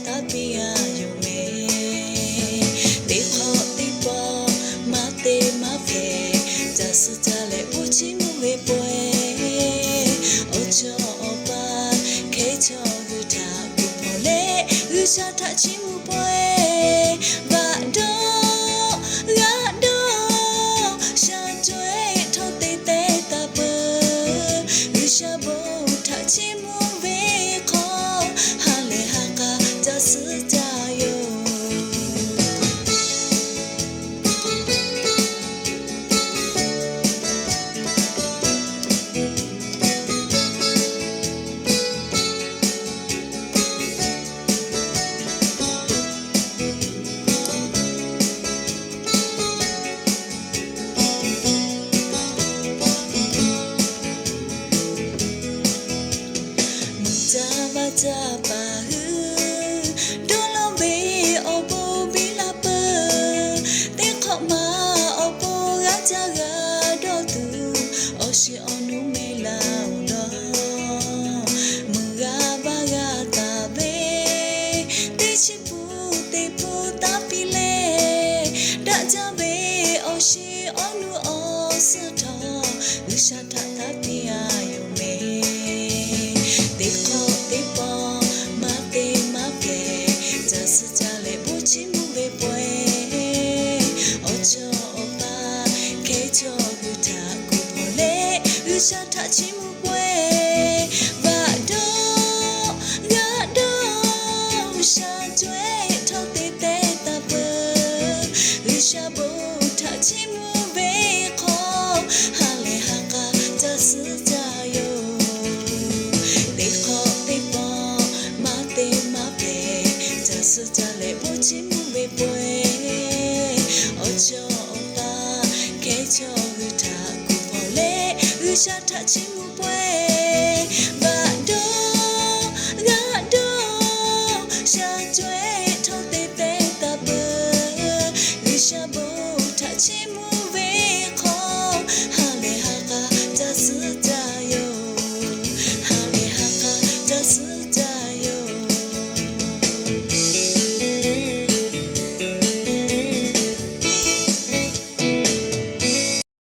taˇ piˇ a yoˬ mehˍ. Teˇ hk'awꞈ teˇ pawˆ maˇ te maˇ hpehꞈ, caˬ suh caˬ leh bon chiˇ mvuh ve pawehˇ, awˬ chawˇ awˬ paˇ hkehˉ chaw hui htaꞈ kuˬ hpawˍ leh, G'uiˬsha htaꞈ chiˇ mvuh pawehˇ, vaꞈ dawˇ g'aˇ dawˇ sha cawehˇ htawˇ te teh taˍ peuˬ. G'uiˬsha bon htaꞈ chiˇ mvuh ve hk'aw, ha lehˬ ha k'a caˬ suh caˬ yoˬ. Mvuhˇ caˇ vaˇ caˇ paˍ hui dawˇ law ve awˬ bon biˇ la peuˬ. Teˇ hk'awꞈ ma awˬ pon g'a caˇ g'a dawˇ tuˬ, awˬ shiˍ awˬ nu meh laˇ oˬ lawˬ. Meuˬ g'a vaˇ g'a taˍ ve teˇ chi pun teˇ pun taˇ piˇ leh, daꞈ jaˇ ve awˬ shiˍ awˬ nu awˬ suhˉ htawˇ, G'uiˬsha htaꞈ taˇ piˇ a yoˬ mehˍ. Teˇ hk'awꞈ teˇ pawˆ maˇ te maˇ hpehꞈ, caˬ suh caˬ leh bon chiˇ mvuh ve pawehˇ, awˬ chawˇ awˬ paˇ hkehˉ chaw hui htaꞈ kuˬ hpawˍ leh, G'uiˬsha htaꞈ chiˇ mvuh pawehˇ, vaꞈ dawˇ g'aˇ dawˇ sha cawehˇ htawˇ te teh taˍ peuˬ. G'uiˬsha bon htaꞈ chiˇ mvuh ve hk'aw, ha lehˬ ha k'a caˬ suh caˬ yoˬ. Teˇ hk'awꞈ teˇ pawˆ maˇ te maˇ hpehꞈ, caˬ suh caˬ leh bon chiˇ mvuh ve pawehˇ, awˬ chawˇ awˬ paˇ hkehˉ chaw hui htaꞈ kuˬ hpawˍ leh, G'uiˬsha htaꞈ chiˇ